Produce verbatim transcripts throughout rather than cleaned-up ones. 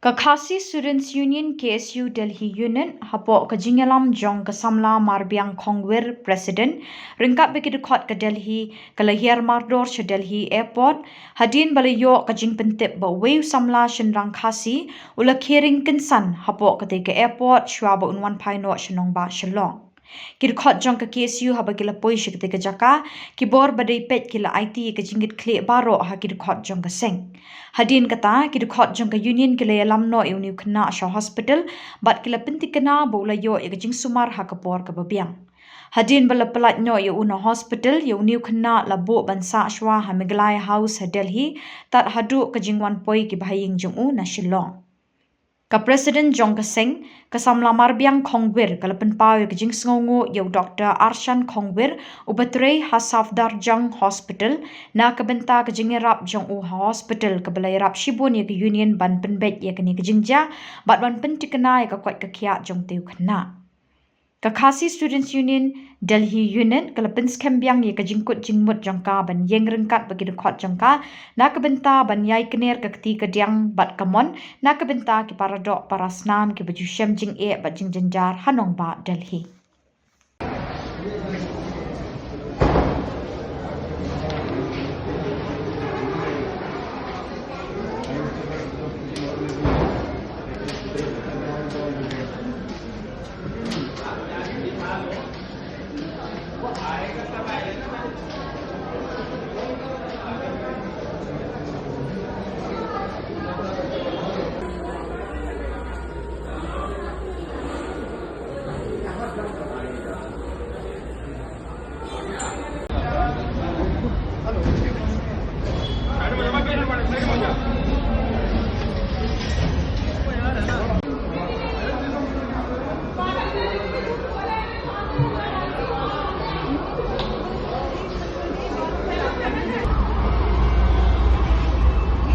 Ka Khasi Students Union, K S U, Delhi Unit, hapoh ka jingïalam jong ka Samla Marbiang Khongwir, President, ryngkat bad ki dkhot ka Delhi, ka la hiar mardor sha Delhi Airport, hadien ba la ïoh ka jingpyntip ba uwei u samla shynrang Khasi u la khie ring kynsan hapoh katei ka airport shuwa ba un wan phai noh sha nongbah Shillong. Ki dkhot jong ka K S U haba ki la poi sha katei ka jaka, ki bor ba dei peit ki la aiti ïa ka jingkitkhlieh baroh ha ki dkhot jong ka seng. Hadien kata, ki dkhot jong ka Union ki la ïalam noh ïa une u khynnah sha hospital, bad ki la pyntikna ba u la ïoh ïa ka jingsumar ha ka por kaba biang. Hadien ba la pyllait noh ïa u na hospital, ïa une u khynnah la buh ban sah shuwa ha Meghalaya House ha Delhi, tad haduh ka jingwan poi ki bahaïing jong u na Shillong. Ka President jong ka seng, ka Samla Marbiang Khongwir, ka la pynpaw ïa ka jingsngewnguh ïa u Doctor Arshan Khongwir, uba trei ha Safdarjung Hospital, na ka bynta ka jingïarap jong u ha hospital, kaba la ïarap shibun ïa ka Union ban pynbeit ïa kane ka jingjia, bad ban pyntikna ïa ka koit ka khiah jong utei u khynnah. Ka Khasi Students Union, Delhi Unit, ka la pynskhem biang ïa ka jingkut jingmut jong ka ban ïeng ryngkat bad ki dkhot jong ka, na ka bynta ban ïai kner ka kti kadiang bad ka mon, na ka bynta ki paradoh parasnam kiba ju shem jingeh bad jingjynjar ha nongbah Delhi.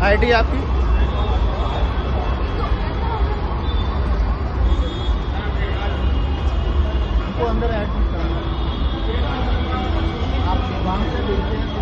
आईडी आपकी? हमको अंदर एडमिट करना है। आप वहाँ से देखिए।